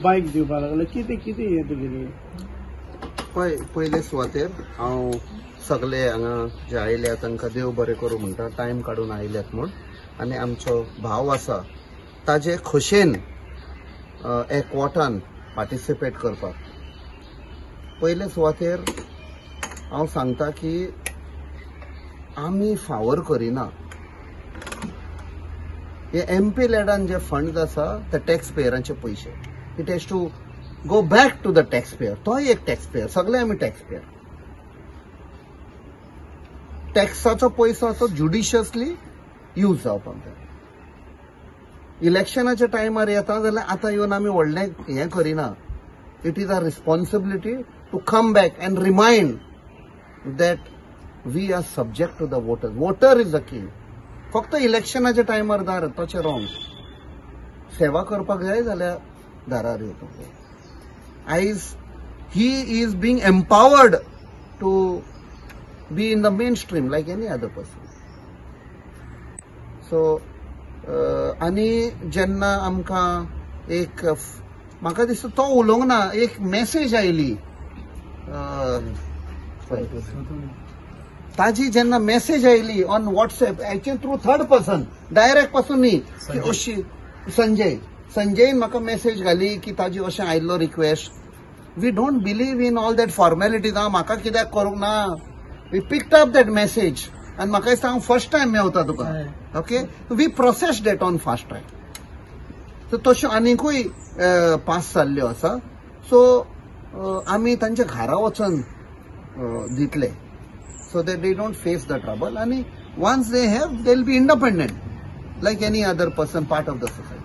बायक दिवपाक लागले. कितें कितें हें तुगेलें? पळय, पयले सुवातेर हांव सगळे हांगा जे आयल्या तांकां देव बरें करूं म्हणटा, टायम काडून आयल्यात म्हूण. आनी आमचो भाव आसा ताजे खोशेन एकवटान पार्टिसिपेट करपाक. पयले सुवातेर हांव सांगता की आमी फावर करिना. हे एमपी लॅडान जे फंड्स आसा ते टॅक्स पेयरांचे पयशे. It has to go back to the tax payer. तोय एक टॅक्स पेयर, सगळे आमी टॅक्स पेयर. टॅक्साचो पयसो तो ज्युडिशियसली यूज जावपाक जाय. इलेक्शनाच्या टायमार येता जाल्यार आतां येवन आमी व्हडलें हें करिना. It is our responsibility to come back and remind that we are subject to the voter. Voter is the king. फक्त इलेक्शनाच्या टायमार दार तशें रॉंग. सेवा करपाक जाय जाल्यार दारार येवपाक जाय. आयज he is being empowered to be in the mainstream like any other person. So आनी जेन्ना आमकां एक म्हाका दिसता तो उलोवंक ना, एक मॅसेज आयली ताजी. जेन्ना मॅसेज आयली ऑन वॉट्सएप हेचे थ्रू, थर्ड पर्सन, डायरेक्ट पासून न्ही, की अशी संजय, संजयन म्हाका मॅसेज घाली की ताजी अशें आयिल्लो request. We don't believe in all that formalities. हांव म्हाका कित्याक करूंक ना. We picked up that message आनी म्हाका दिसता हांव फर्स्ट टायम मेवता तुका. Okay, we process that on fast track. So तश्यो आनिकूय पास जाल्ल्यो आसा. सो आमी तांच्या घरा वचून दितले so that they don't face the trouble. आनी once they have, they will be independent like any other person, part of the society.